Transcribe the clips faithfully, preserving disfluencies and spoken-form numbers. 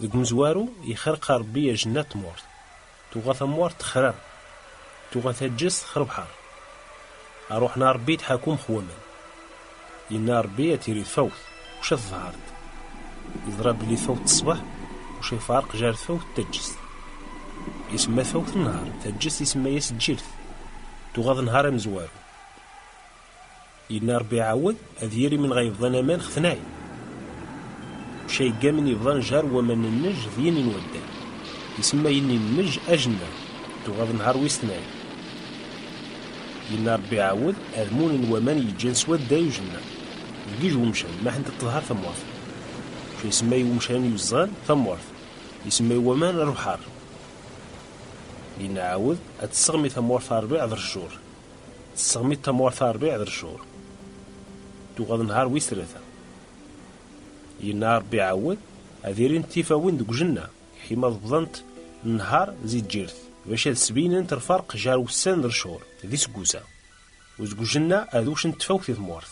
Deg umezwaru, ixerq Ṛebbi ajenna n tmurt. Tuɣa tamurt texra. Tuɣa taǧǧest xer bḥer. Ṛuḥ n Ṛebbi tḥakum x waman. Yenna Ṛebbi ad tiri tfawt, uca teḍher-d. Yeẓra belli tfawt ṣṣbeḥ, uca ifarq jar tfawt d taǧǧest. Isemma tfawt nnhar, taǧǧest isemma-yas ǧǧirt. Tuɣa d nnhar amezwaru. Yenna Ṛebbi iɛawed ad yiri min ɣa yebḍan aman xtnay. Uca yegga min yebḍan jar waman n nnejj d yini n wadday. Isemma yini n nnejj ajenna. Tuɣa d nnhar wis tnay. Yenna Ṛebbi iɛawed ad munen waman yeǧǧan s wadday ujenna. Deg ij wemcan, ma ḥent teḍher tamurt. Uca isemma i wemcan yuẓẓan tamurt. Isemma i waman lebḥer. Yenna iɛawed ad tesseɣmi tamurt arbiɛ d rcur. Tesseɣmi tamurt arbiɛ d rcur. Tuɣa d nnhar wis tlata. Yenna Ṛebbi iɛawed ad irint tifawin deg ujenna, ḥima ḍebḍent nnhar zi ǧǧirt, bac ad sbinent lferq jar wussan d rcur, d iseggusa. U deg ujenna ad ucent tfawt i tmurt.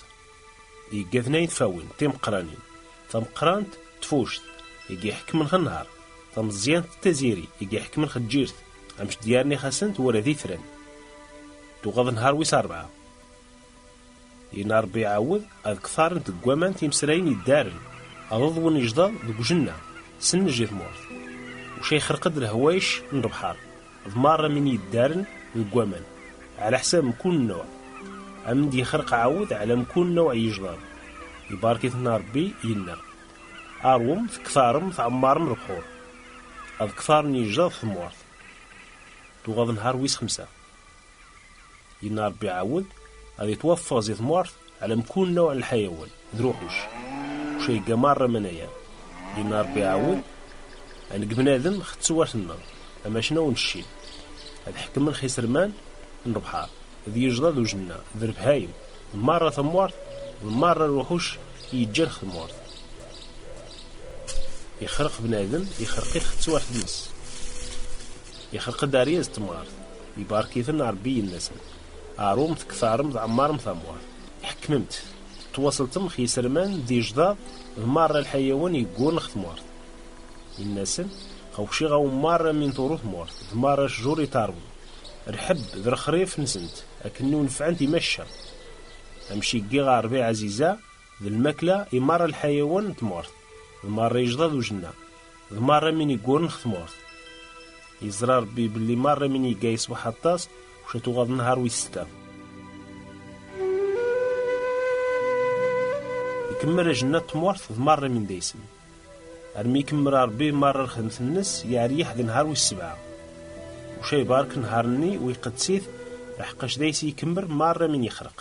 Yegga tnayen tfawin timeqqranin. Tameqqrant, tfuct, i iḥekmen x nnhar. Tameẓyant, taziri, i iḥekmen x ǧǧirt. Amec d-yarni xasent wala d itran. Tuɣa d nnhar wis rebɛa. Yenna Ṛebbi iɛawed ad ktarent deg waman timesrayin yeddaren, ad ḍwen ijḍaḍ deg ujenna, s nnejj i tmurt. Uca ixerq-d lehwayec n lebḥer, d marra min yeddaren deg waman, ɛla ḥsab mkul nnuɛ. Am d-yexerq ɛawed ɛla mkul nnuɛ n yijḍaḍ. Ibarek-iten Ṛebbi, yenna: Arwem, tktarem, tɛemmarem lebḥur. Ad ktaren yijḍaḍ tmurt. Tuɣa d nnhar wis xemsa. Yenna Ṛebbi iɛawed ad itwaffeɣ zi tmurt ɛla mkul nnuɛ n lḥayawan d lewḥuc. Uca yegga marra manaya. Yenna Ṛebbi iɛawed ad neg bnadem x ttwart-nneɣ, amacnaw n ccin. Ad ḥekmen x iserman n lebḥer, d yijḍaḍ ujenna, d lebhayem, d marra tamurt, d marra lewḥuc i yeǧǧan x tmurt. Ixerq bnadem, ixerq-it x ttwart-nnes. Ixerq-d aryaz n temɣart, ibarek-iten Ṛebbi, yenna-sen: Arum, tktarem, tɛemmarem tamurt, tḥekmem-tt, tettwaṣeltem x yiserman d yijḍaḍ d marra lḥayawan yegguren x tmurt. Yenna-sen: Xawciɣ-awen marra min turu tmurt, d marra cjur i tarwem, lḥebb d lexrif-nsent, akken ur nefɛent i macca. Amec iggi ɣer Ṛebbi ɛziza, d lmakla i marra lḥayawan n tmurt, d marra ijḍaḍ ujenna, d marra min igguren x tmurt. Yeẓra Ṛebbi belli marra min yegga yeṣbeḥ aṭas, uca tuɣa d nnhar wis setta. Ikemmer ajenna n tmurt d marra min d aysen. Armi ikemmer Ṛebbi marra lxedmet-nnes, yeɛriyeḥ d nnhar wis sebɛa. Uca ibarek nnhar-nni u iqeddes-it, leḥqac d ayes ikemmer marra min yexreq.